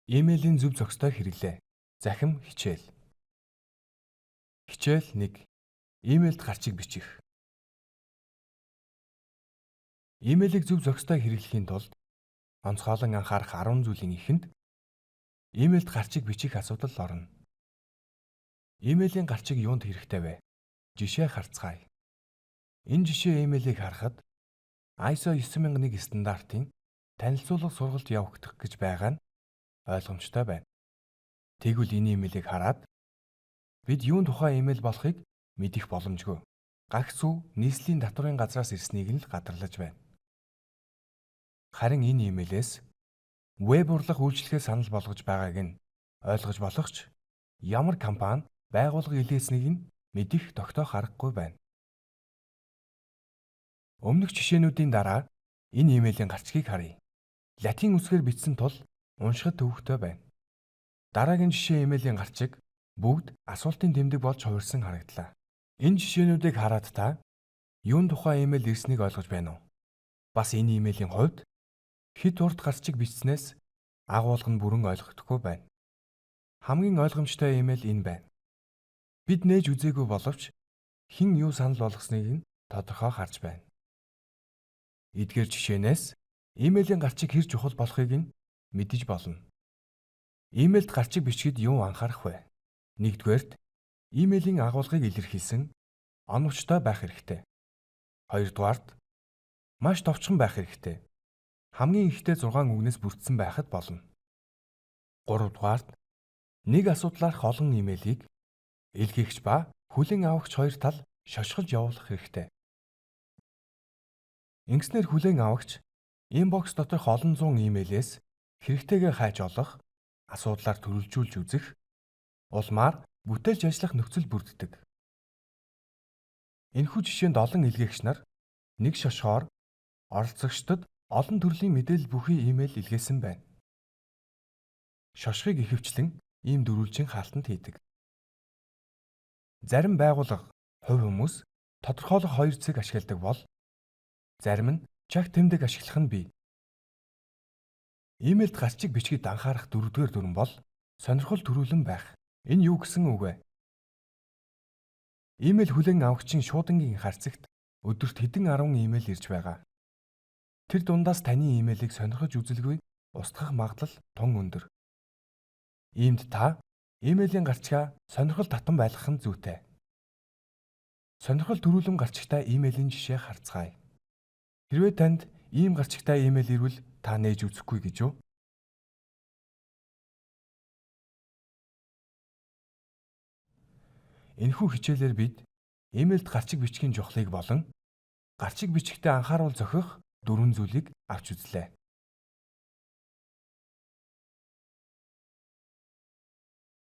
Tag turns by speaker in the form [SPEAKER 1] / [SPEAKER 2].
[SPEAKER 1] Имэйлийн зөв зохистой хэрэглээ. Захим хичээл. Хичээл 1. Имэйлд гарчиг бичих. Имэйлийг зөв зохистой хэрэглэхийн тулд онцгойлон анхаарах 10 зүйлийн эхэнд имэйлд гарчиг бичих асуудал орно. Имэйлийн гарчиг юунд хэрэгтэй вэ? Жишээ харцгаая. Энэ жишээ имэйлийг харахад ISO 9001 стандартын танилцуулга сургалт явагдах гэж байгаа нь ойлгомжтой байна. Тэгвэл энэ имэйлийг хараад бид юун тухай имэйл болохыг мэдэх боломжгүй. Гагц хүү нийслэлийн татварын газраас ирснийг нь л гадарлаж байна. Харин энэ имэйлээс веб урлах үйлчилгээ санал болгож байгааг нь ойлгож болох ч ямар компани, байгууллага илгээснийг нь мэдэх тогтоох аргагүй байна. Өмнөх жишээнүүдийн дараа энэ имэйлийн гарчгийг харъя. Латин үсгээр бичсэн тул уншихад төвөгтэй байна. Дараагийн жишээ имэйлийн гарчиг бүгд асуултын тэмдэг болж хувирсан харагдлаа. Энэ жишээнүүдийг хараад та юун тухай имэйл ирснийг ойлгож байна уу? Бас энэ имэйлийн хувьд хэт урт гарчиг бичснээс агуулга нь бүрэн ойлгогдохгүй байна. Хамгийн ойлгомжтой имэйл энэ байна. Бид нээж үзээгүй боловч хэн юу санал болгосныг нь тодорхой харж байна. Эдгээр жишээнээс имэйлийн гарчиг хэр чухал болохыг нь мэдэж болно. Имэйлд гарчиг бичихэд юун анхаарах вэ? Нэгдүгээрт, имэйлийн агуулгыг илэрхийлсэн оновчтой байх хэрэгтэй. Хоёрдугаарт, маш товчхон байх хэрэгтэй. Хамгийн ихдээ 6 үгнээс бүрдсэн байхад болно. Гуравдугаарт, нэг асуудлаарх олон имэйлийг илгээгч ба хүлээн авагч хоёр тал шошголж явуулах хэрэгтэй. Ингэснээр хүлээн авагч inbox доторх олон зуун имэйлээс хэрэгтэйгээ хайж олох, асуудлаар төрөлжүүлж үзэх, улмаар бүтээлч ажиллах нөхцөл бүрддэг. Энэхүү жишээнд олон илгээгч нар нэг шошгоор оролцогчдод олон төрлийн мэдээлэл бүхий имэйл илгээсэн байна. Шошгыг ихэвчлэн ийм дөрвөлжин хаалтанд хийдэг. Зарим байгууллага, хувь хүмүүс тодорхойлох хоёр цэг ашигладаг бол зарим нь чаг тэмдэг ашиглах нь бий. Имэйлд гарчиг бичихэд анхаарах дөрөвдүгээр дүрэм бол сонирхол төрүүлэн байх. Энэ юу гэсэн үг вэ? Имэйл хүлээн авагчийн шуудангийн харцагт өдөрт хэдэн арван имэйл ирж байгаа. Тэр дундаас таны имэйлийг сонирхож үзэлгүй устгах магадлал тун өндөр. Иймд та имэйлийн гарчгаа сонирхол татан байлгах нь зүйтэй. Сонирхол төрүүлэн гарчигтай имэйлийн жишээ харцгаая. Хэрвээ танд ийм гарчигтай имэйл ирвэл та нээж үзэхгүй гэж юу? Энэхүү хичээлээр бид имэйлд гарчиг бичгийн чухлыг болон гарчиг бичихдээ анхааруул зохих дөрвөн зүйлийг авч үзлээ.